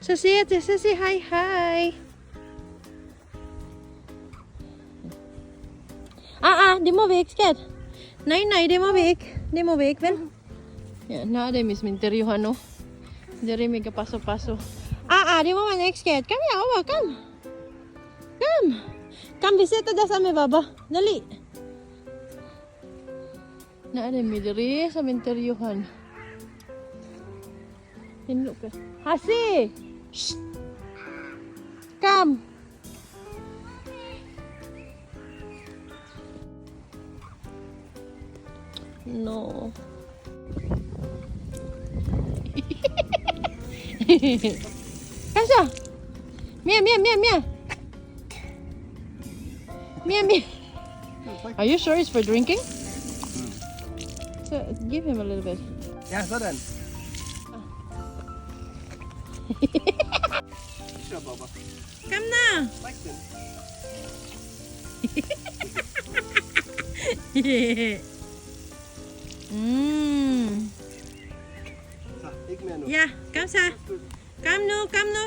Så siger jeg til, så sig hej hej. Ah, ah, det må vi ikke, skat. Nej, nej, det må vi ikke. Det må vi ikke, vel? Ja, naa din mi sementeryohan, no? Diri mi kapaso-paso. Ah, ah, det må man ikke, skat. Kom herover, kom. Kom. Kom, vi sætter dig sammen med Baba. Dali. Naa din mi diri sa sementeryohan. Hinlo ka. Hasi! Shh! Come! No. Kom så! Mere, mere, mere, mere! Mere, mere! Are you sure it's for drinking? So give him a little bit. Ja, sådan. Så, Baba. Kom na! Drik den. Så, ikke mere nu. Ja, kom så. Kom nu, kom nu.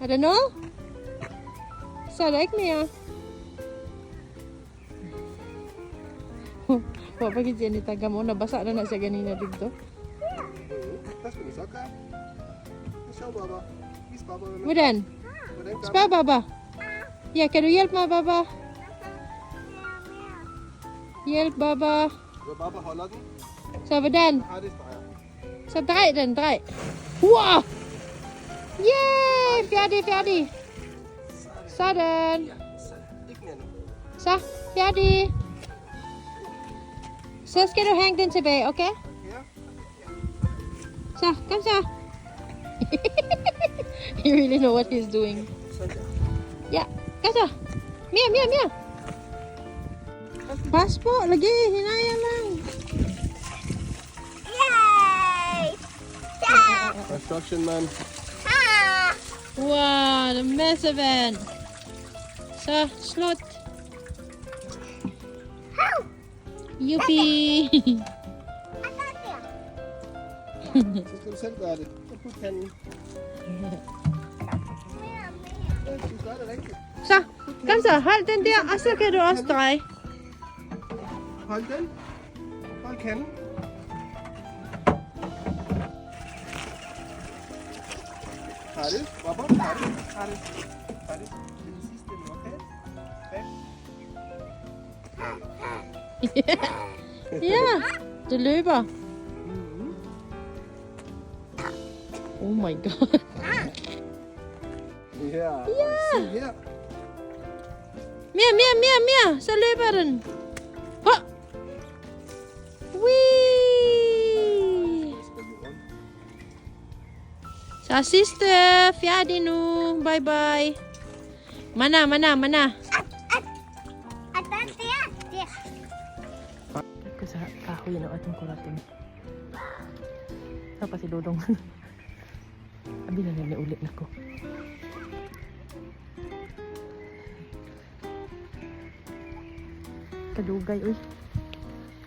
Er der noget? Så er der ikke mere. Wa pa gid siya ni taga mo, nabasa na na siya ganina dito. Hvad skal vi så gøre? Det er sjovt, Baba. Vis Baba, hvad man Hvordan? Hvordan gør Spørg Baba. Ja, kan du hjælpe mig, Baba? Hjælp, Baba. Så Baba holder den. Så hvordan? Hardis drejer. Så drej den, drej. Wow! Yay! Færdig, færdig. Sådan. Ja, sådan. Ikke mere nu. Så, færdig. Så skal du hænge den tilbage, okay? Ja. Så, kom så. He really know what he's doing. Sådan der. Ja, kom så. Mere, mere, mere. Pas po, lagi, hinaya lang. Yay! Construction man. Ah! Wow, the massive vand. Så, slut. Yuppie. Så skal du selv gøre det. Så put kanden. Ja, du gør det rigtigt. Så, kom så, hold den der, og så kan du også dreje. Hold den. Hold kanden. Hardis, Baba, Hardis, Hardis, Hardis. Det er den sidste nu, okay? Fem. Ja, det løber. Oh my God. Ja. Ja. Se her. Mere, mere, mere, mere. Så løber den. Hå. Whee! Så sidste. Færdig nu. Bye bye. Mana, mana, mana. Der. Ko sa kahoy na atong kuraton. Sa pa si Dodong. Abi na lang ulit nako. Kadugay uy.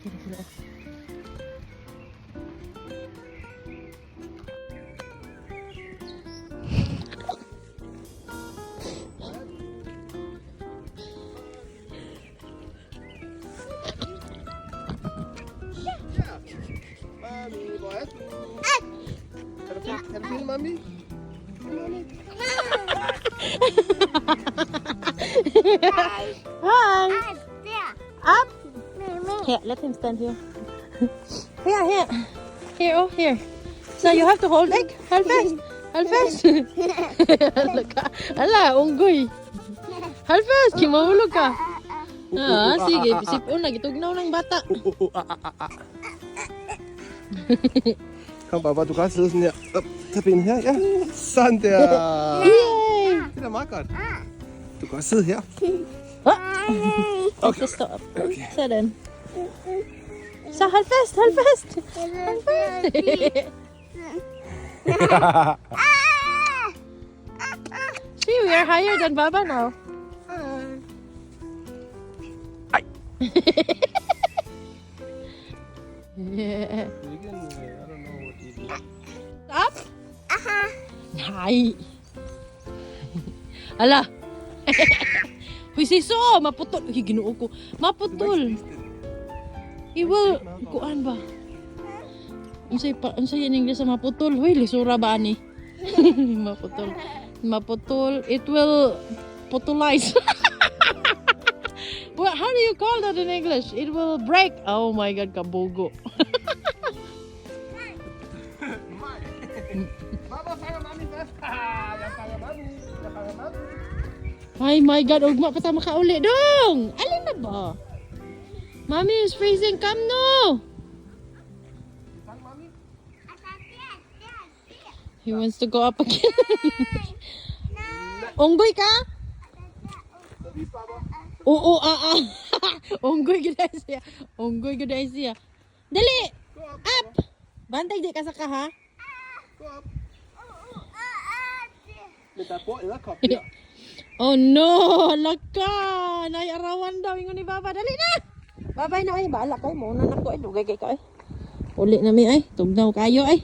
Kira sila, oh. Mami, hvor er du? Kan du finde mami? Mami? Hi. Der. Up. Mere. Here, let him stand here. Here, here. Here, oh, here. So you have to hold it. Hold fast. Hold fast. Hala ka. Hala, unggoy. Hold fast. Kimahulog ka. Ah, sige. Sipon na. Gitugnaw ng bata. Kom, Baba, du kan godt sidde sådan her. Op, tag benet her, ja. Sådan der. Yay! Det er da meget godt. Du kan også sidde her. Okay. Stå op. Okay. Sådan. Så hold fast, hold fast. Hold fast. See, we are higher than Baba now. Hej. Yeah. Det er ikke en, I don't know what Up? Aha. Nej. Ala. Huy, siso, maputol. Uy, Ginoo ko. Du må ikke Maputol. spise den. He will, kuan ba? Unsay pa, unsay in English sa maputol? Huy, lisura ba ani? Maputol. Maputol. It will putulize. Well, how do you call that in English? It will break. Oh my God, kabugo. Nej. Baba fanger mami fast. Haha, jeg fanger mami. Jeg fanger mami. Ay my God, ugma pa ta makauli dong. Alin na ba? Mommy is freezing. Come no. Fang mami. Altså, der, der, der. He wants to go up again. Nej. Unggoy ka? Så vis Baba. Oo, ah, ah. Unggoy gud ay siya. Unggoy gud ay siya. Dali! Gå op. Up! Bantay di ka sa ka ha. Gå op. Ah, der. Men der bor edderkop der. Oh no, laka. Nay arawan daw ingon ni Baba. Dali na. Babay na ay, bahala kay mo na nako ay dugay kay ka ay. Uli na mi ay, tugnaw kayo ay.